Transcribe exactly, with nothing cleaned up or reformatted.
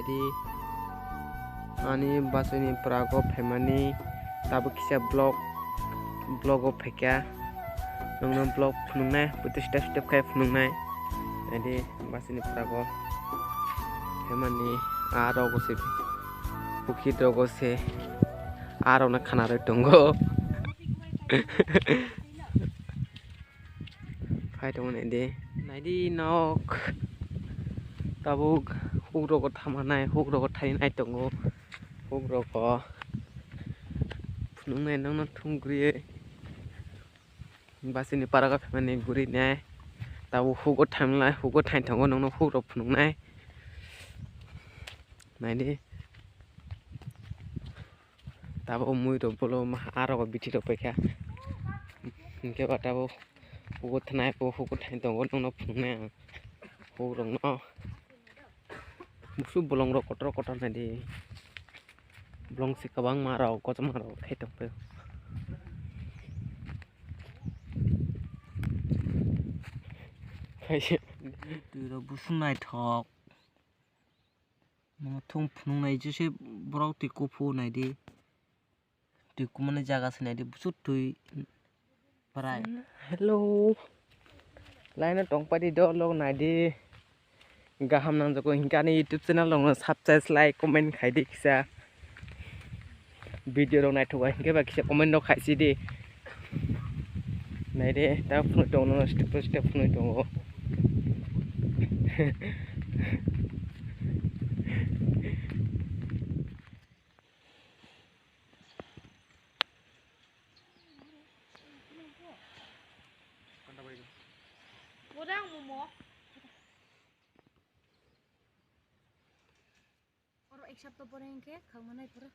Di ani bachani prago phaimani tabuk kisa vlog, vlogo phaikha. Nwngno vlog phunuknai, photo step step khai phunuknai. Naidi bachani prago phaimani aro gose, pukhit rogo se aro na khana rwi tongo. Phai tongo naidi, naidi nok. Tabuk huk rogo thamanai, huk rogo thainai tongo. Huk rogo phunuknai nokno thung guriye. Bachani para khe phaimani guri nai. Tabuk hugo thanglai, hugo thain tongo nokno huk rok phunuknai. Naidi. Tabuk mui rok bolo ma aro bithi rok paikha. Hinkhe ba tabuk hugo thanai, hugo thain tongo nokno phunuknai ang. Huk rokno. Busu bolong rok kotor kotor naidi. Bolong se kwbangma rok kochoma rok khai tongphio. Twi rok busu naithok. Mo thung phunuknai jese borok twi kuphur naidi. Twi kumani jaga se naidi busu twi prai. Hello. Laino tongpadi dok lok naidi. Gaham nangjago hinkhe ani YouTube channel rokno subscribe, like, comment khaidi kisa. Video rok naithogo hinkhe ba kisa comment rok khaisidi. Naidi ta phunuk tongo step by step phunuk tongo. Podang momo. Oro ek sapta pore hinkhe khangma nai pura.